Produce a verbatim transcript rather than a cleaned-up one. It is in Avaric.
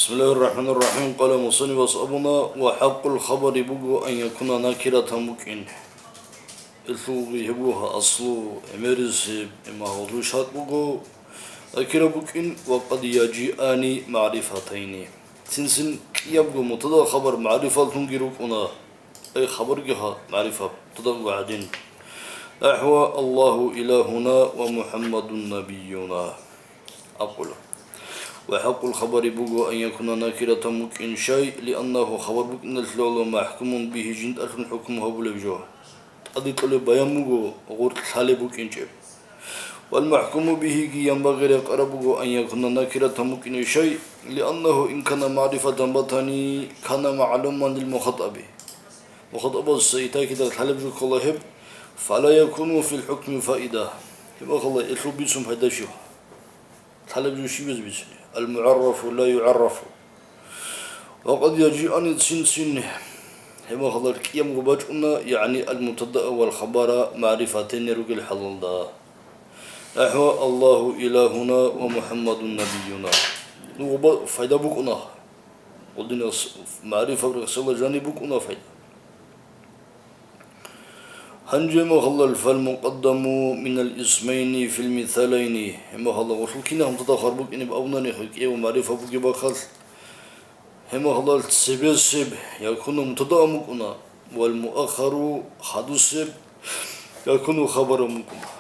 بسم الله الرحمن الرحيم. قال المصنف أصحابنا: وحق الخبر بقو أن يكون نكرة ممكن. Илъулги гьеб буго аслу, гӀемерисеб, имма гьалъул шартӀ буго, накира букӀин, وقد يجيئان معرفتين. Цин-цин кӀиябго мубтада хабар магӀрифаллъунги рукӀуна, ай хабарги гьа магӀрифа мубтада буго гӀадин. نحو: الله إلهنا ومحمد نبينا. أقول: وحق الخبر بقو أن يكون نكرة ممكن شيء، لأنه хабар букӀиналъе محكوم به жинтӀалъун хӀукму гьабулеб жо. ТӀаде кьолеб баян буго гъоркь лъалеб букӀинчӀеб. والمحكوم به-ги янбагъи рекъараб буго أن يكون نكرة ممكن شيء، لأنه إن كان معرفة батани, كان معلوما للمخاطب. Мухатабас итакида лъалеб жо ккола гьеб, فلا يكون في الحكم فائدة. Гьеб ахалла элъул бицун пайда щиб? Лъалеб жо щиб бицуни? المعرف لا يعرف. وقد يجيئان цин-цин гьеб ахалла кӀиябго бачӀуна, يعني المبتدا والخبر معرفتين ругел хӀалалда. نحو: الله إلهنا ومحمد نبينا. Ну, гъоба пайда букӀуна. Гъудинас магӀрифаб рехсела жаниб букӀуна пайда. Гьанже гьеб ахалла: فالمقدم من الاسمين في المثالين. Гьеб ахалла гъолъул кинаб мубтада хабар букӀинеб абунани, кӀиябго магӀрифа бугеб бахъалъ, гьеб ахалла цебесеб يكون мубтадаан букӀуна, والمؤخر хадусеб يكون хабаран букӀуна.